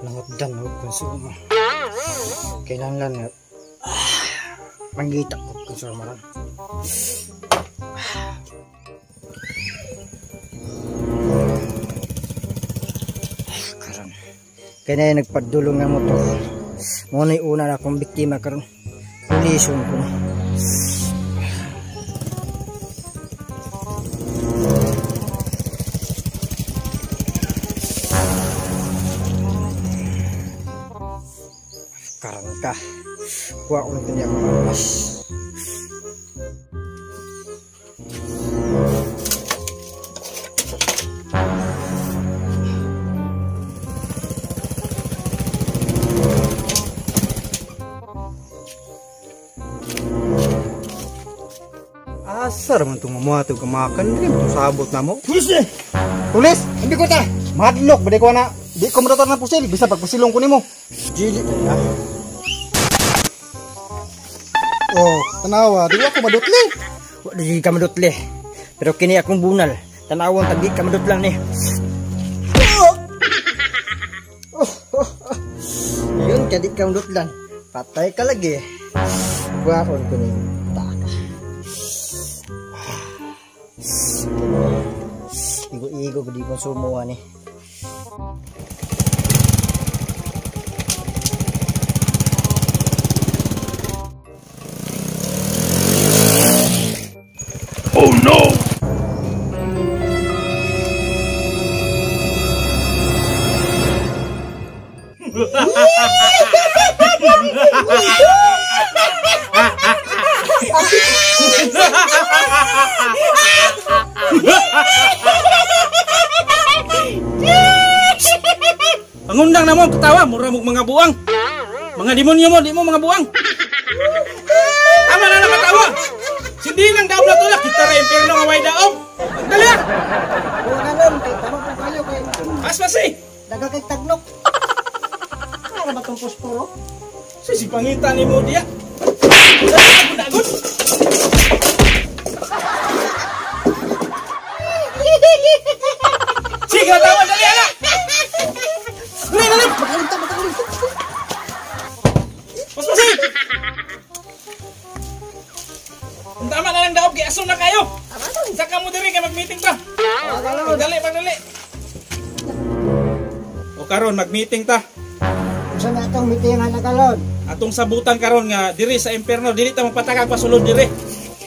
Nangutdan og konsumo. Kailangan nga mangita og konsumo ron. Karon kay na nagpadulong nga motor. Mo nay una na akong biktima karon. Pulisun ko. Karon ka. Kuha ko ng kanyang mga oras. Asar man itong mamuha itong kamakan rin itong sabot na mo. Pulis eh! Pulis! Hindi ko ta! Madlok! Bade ko na! Di ko madatar ng pusil! Bisa pagpusilong ko nimo. Dili ka. Oh, tanawa, di ako madutli. Wa di ka madutli. Pero kini akong bunal. Tanawon tag di ka madutlan ni. Yun ka di ka madutlan. Patay ka lagi. Buhaon ko ni taka. Igo-igo ko di konsumo ani. Oh no! Pangundang na mo katawa, mura mong mga buang. Mga demonyo mo, di mo mga buang. Tama na nakatawa. Sindi lang daog na tulak, kita ra impierno nga way daog. Dali. Alam kay tama pa kayo kay. Aspas eh. Daga kay tagnok. Para ba tong posporo? Si pangita nimo diya. Dagod. Sige tawa dali ala. Dali dali. Magaling ta, magaling. Paspas eh. Tama na lang daog kay aso na kayo. Saka mo diri kay mag-meeting ta. Pagdali, pagdali. O karon mag-meeting ta. Unsa na atong meeting nga nagalon? Atong sabutan karon nga diri sa impierno dili ta magpatakag pasulod diri.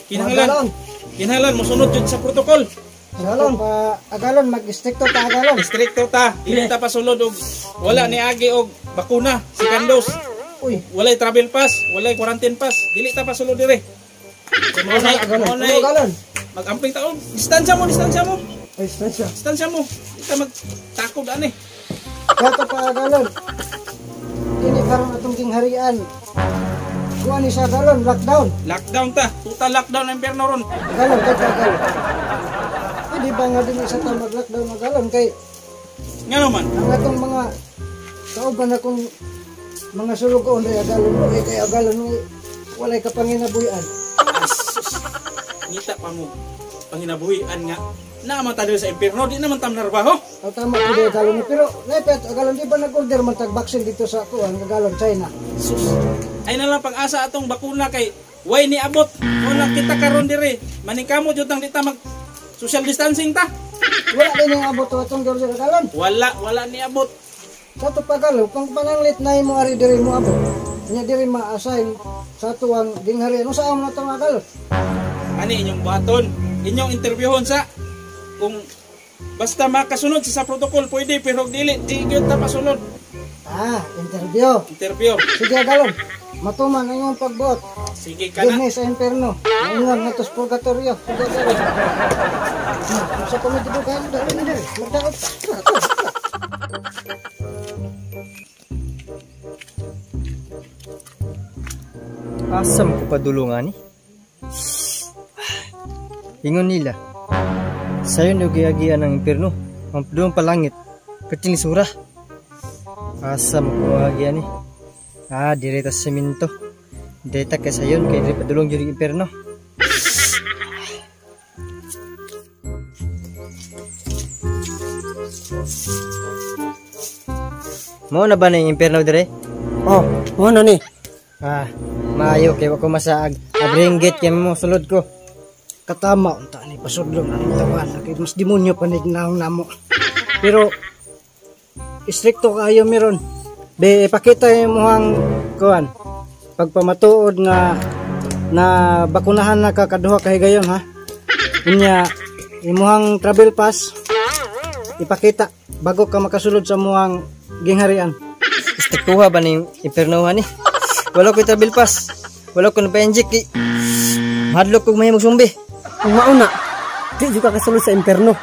Kinahanglan. Kinahanglan mosunod jud sa protocol. Agalon pa, agalon mag-stricto ta agalon. Stricto ta. Dili ta pasulod og wala ni agi og bakuna, second dose. Uy, walay travel pass, walay quarantine pass. Dili ta pasulod diri. Agalon. Mag-amping taon. Distansya mo, distansya mo. Ay, distansya. Distansya mo. Di ta magtakod ani. Kato pa agalon. Kini karon atong gingharian. Kuan ni sa agalon, lockdown. Lockdown ta. Total lockdown ang impierno ron. Agalon, kato agalon. Pwede ba nga din isa ta mag-lockdown agalon kay ngano man? Ang atong mga kauban akong mga sulugoon ray agalon mo kay agalon walay ka panginabuhian. Asus. Ngita pa mo panginabuhian nga naman ta sa impierno di naman tam narbaho. Oh, tama pud agalon pero lepet agalon di ba nag-order man tag vaccine dito sa kuan agalon China. Sus. Ay na lang pag-asa atong bakuna kay way ni abot. Wala kita karon diri. Maningkamo jud tang di ta mag social distancing ta. Wala din ang abot atong order agalon. Wala, wala ni abot. Sa to pagalo pang pananglit na imo ari diri mo abot. Nya diri ma-assign sa tuwang gingharian. Unsa amo na tong agalon? Ani inyong buhaton, inyong interviewon sa kung basta makasunod sa protocol pwede pero dili di gyud ta pasunod. Ah, interview. Interview. Sige agalon. Matuman ang inyong pagbuot. Sige ka na. Dinhi sa imperno. Ingon nga tos purgatorio, purgatorio. Sa komite do kayo dali na dali. Magdaot. Asa mo ko padulungan ni? Ingon nila. Sayon daw giagian ang impierno. Ang padulong palangit. Kating sura. Asa mo ko agian ni? Ah, dire ta sa semento. Dire ta kay sayon kay dire padulong jud ang impierno. Mao na ba na yung impierno dire? Oh, mo na ni. Ah, maayo kay wa ko masaag. Abringgit kay mo sulod ko. Katama unta ni pasudlon ang tawan kay mas demonyo pa ni naong namo. Pero istrikto kaayo meron. Be ipakita imong kuan pagpamatuod nga na bakunahan na ka kaduha ka higayon ha. Unya imuhang travel pass ipakita bago ka makasulod sa muhang gingharian. Istriktuha ba ni impierno ni? Wala ko travel pass. Wala ko na-inject eh. Mahadlok kog mahimong sumbi. Ang mauna, di jud ka kasulod sa imperno.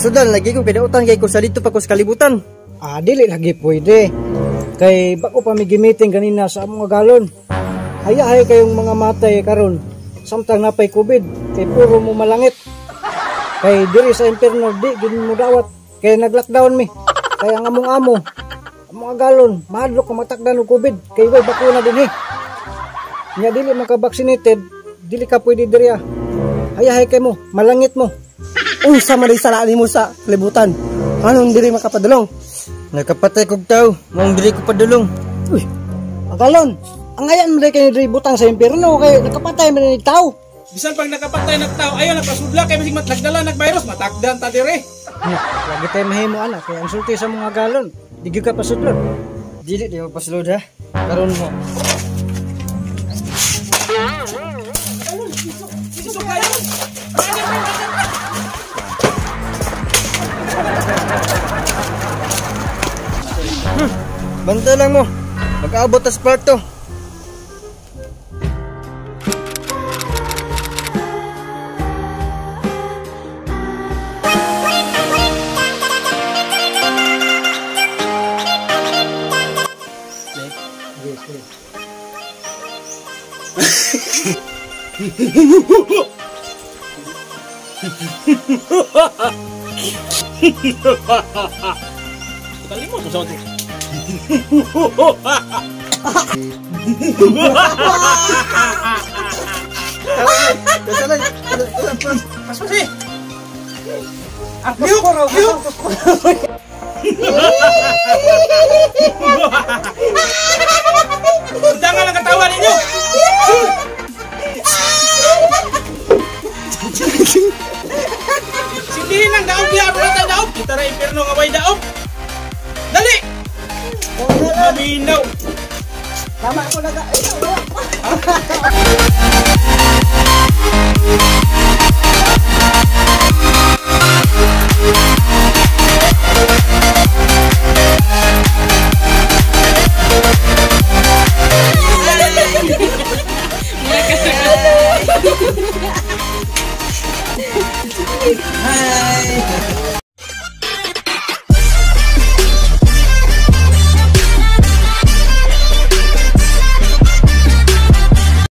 Sudan lagi ko kay dautan kay ko sa dito pa ko sa kalibutan. Ah, dili lagi pwede. Kay bako pa mi gimiting ganina sa among galon. Hayahay kayong mga matay karon. Samtang napay COVID, kay puro mo malangit. Kay diri sa imperno di gid mo dawat kay nag-lockdown mi. Kay ang among amo, ang mga galon, mahadlok ka matakdan og COVID kay way bakuna dinhi. Nya dili man ka vaccinated, dili ka pwede diri ah. Hayahay kay mo, malangit mo. Unsa man sala nimo sa kalibutan? Anong diri makapadulong? Nakapatay kog tawo, maong diri ko padulong. Uy, agalon. Ang ayan mo kay diri butang sa impierno kay nakapatay man ni tao. Bisan pag nakapatay ng tao, ayaw nagpasudla kay bisig matlagdala nag virus, matakdan ta dire. Lagi tayo mahimo ana kay ang sulti sa mga galon, di gyud ka pasudlon. Dili di mo pasulod ha. Karon mo. Bantay lang mo. Mag-aabot tas parto. Kalimot mo sa ito. Pas-pas eh. Yuk, yuk. Undangan ang katawan ninyo. Sindihin lang daog diha aron tayo daog. Kita ra impierno nga way daog. Dali. Maminaw. Tama ko na ka. Hi.